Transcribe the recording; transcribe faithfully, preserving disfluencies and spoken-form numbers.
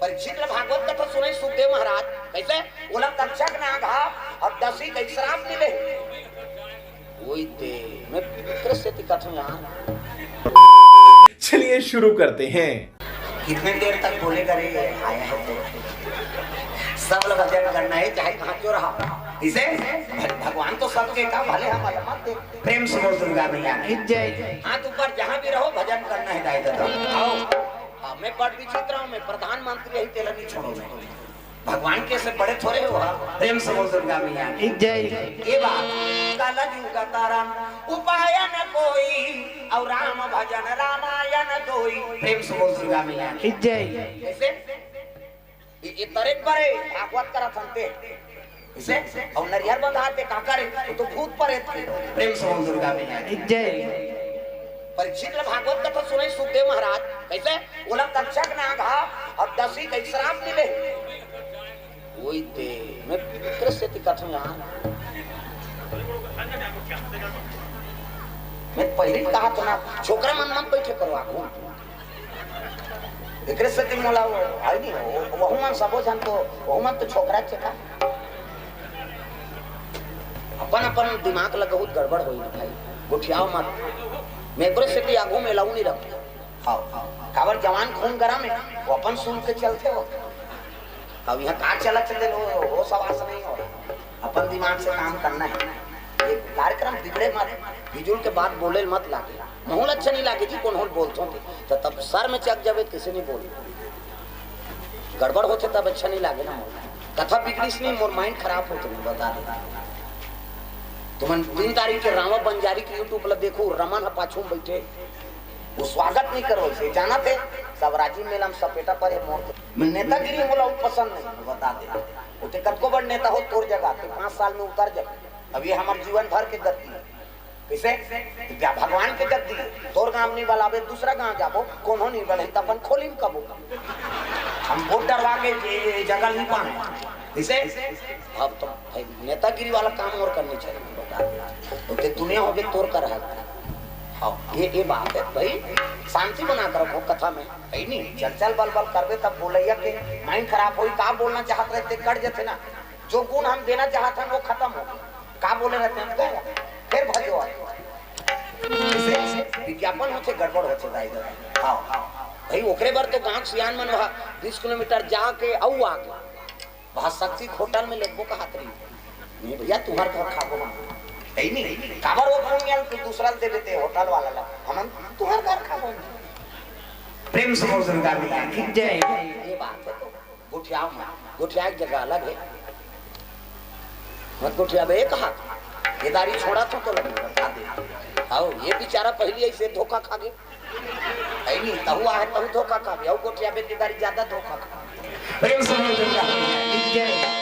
परीक्षित ल भागवत कथा सुनाई सुखदेव महाराज, कइसे? ओला तक्षक नाग हा अउ दसी के श्राप मिले। ओई ते, मैं कृष्ण सेती कथों यार। चलिए शुरू करते हैं। कितने देर तक बोलेगा रे, आया है तो। सब लोग भजन करना है, चाहे भांचो रहा। इसे भगवान तो सबके का, भले हम अलग मत दे। प्रेम से बोल दुर्गा मैया की। जय। हाथ ऊपर, जहाँ भी रहो भजन करना है दाई दादा। आओ। हाँ, मैं बड़ विचित्र हूँ, मैं प्रधानमंत्री यही तेला नहीं छोड़ो मैं। भगवान के से बड़े थोड़े हो, हाँ। प्रेम से बोल दुर्गा मैया की। जय। ये बात, कलयुग तरन उपाय न कोई, और राम भजन रामायण दोई। प्रेम से बोल दुर्गा मैया की। जय। कैसे? ये, ये तरे परे भागवत करा थनते। इसे? और नरियर बंधाते का करे? वो तो भूत परेत के। प्रेम से बोल दुर्गा मैया की। जय। परीक्षित ल भागवत कथा सुनाई सुखदेव महाराज, कइसे? ओला तक्षक नाग हा अउ दसी के श्राप मिले। ओई ते, मैं कृष्ण सेती कथों यार। मैं पहले ही कहा तो ना, छोकरा मन मन बैठे करो आगू। एकरे सेती मोला वो, आई नहीं, वो, वहू मन सबो झन तो, वहू मन तो छोकरा चे का। अपन, अपन दिमाग ल बहुत गड़बड़ होई ना भाई, गोठियाओ मत। मैं एकरे सेती आगू में लाऊ नहीं रखूं। हाँ, काबर जवान खून गरम है, वो अपन सुन के चलते हो। अब यहाँ का चलत चलते लो, होश हवास नहीं हो रहा। अपन दिमाग से काम करना है। ये कार्यक्रम बिगड़े मत, फिजूल के बात बोले मत लागे। माहौल अच्छा नहीं लागे जी, कोनो ल बोलथों ते। तो तब सर में चक जावे, किसे नहीं बोल। गड़बड़ होथे तब अच्छा नहीं लागे ना मोर। कथा बिगड़िस नहीं, मोर माइंड खराब होथे, मैं बता दे। तुमन तीन तारीख के रावा बंजारी के YouTube ला देखो, रमन ह पाछू में बैठे। वो स्वागत नहीं करो, इसे जाना थे। सब राजीव मेला में सपेटा पर है मोर। मैं नेतागिरी मोला वो पसंद नहीं, मैं बता दे। वो ते कतको बड़ नेता हो तोर जगह, ते पाँच साल में उतर जाए। अब ये हमारे जीवन भर के गलती है। किसे? भगवान के गद्दी है। तोर गांव नहीं बलावे, दूसरा गांव जाबो, कोनो नहीं बले, त अपन खोली में कबो। हम वोट डरवा के जे जगह नहीं पाए। किसे? अब तो भाई नेतागिरी वाला काम और करनी चाहिए, बता दे। तो ते दुनिया हो गई तोर कर है। हाँ, ये, ये बात है भाई, शांति बना कर रखो कथा में। है नहीं, चल चल बल बल करबे तब बोलैया के माइंड खराब होई, का बोलना चाहत रहे ते कट जथे ना। जो गुण हम देना चाहत हन वो खत्म हो गया। का बोले रहते हैं, फिर भजो आए। इसे विज्ञापन होथे, गड़बड़ होथे दाई दादा। हाँ, भाई ओकरे बर तो गांव सियान मन वहाँ बीस किलोमीटर जाके अउ आके वहाँ शक्ति होटल में लेबो का हाथ रही। नहीं भैया, तुम्हार घर खाबो हम। है नहीं, काबर वो पुण्य ल तू दूसरा ल दे देते होटल वाला ला, हम तुम्हार घर खाबो। प्रेम से बोल दुर्गा मैया की जय। ये बात है तो। गोठियाव मत, गोठियाए के जगह अलग है। मत गोठियाबे एक हाथ, ये दारी छोड़ा तो, तो लगे बता दे। आओ, ये बेचारा पहली ऐसे धोखा खा गए। ऐ नहीं, तहु आहे, तहु धोखा खा गए, आओ गोठियाबे के दारी ज्यादा धोखा खा। प्रेम से बोल दुर्गा मैया की जय।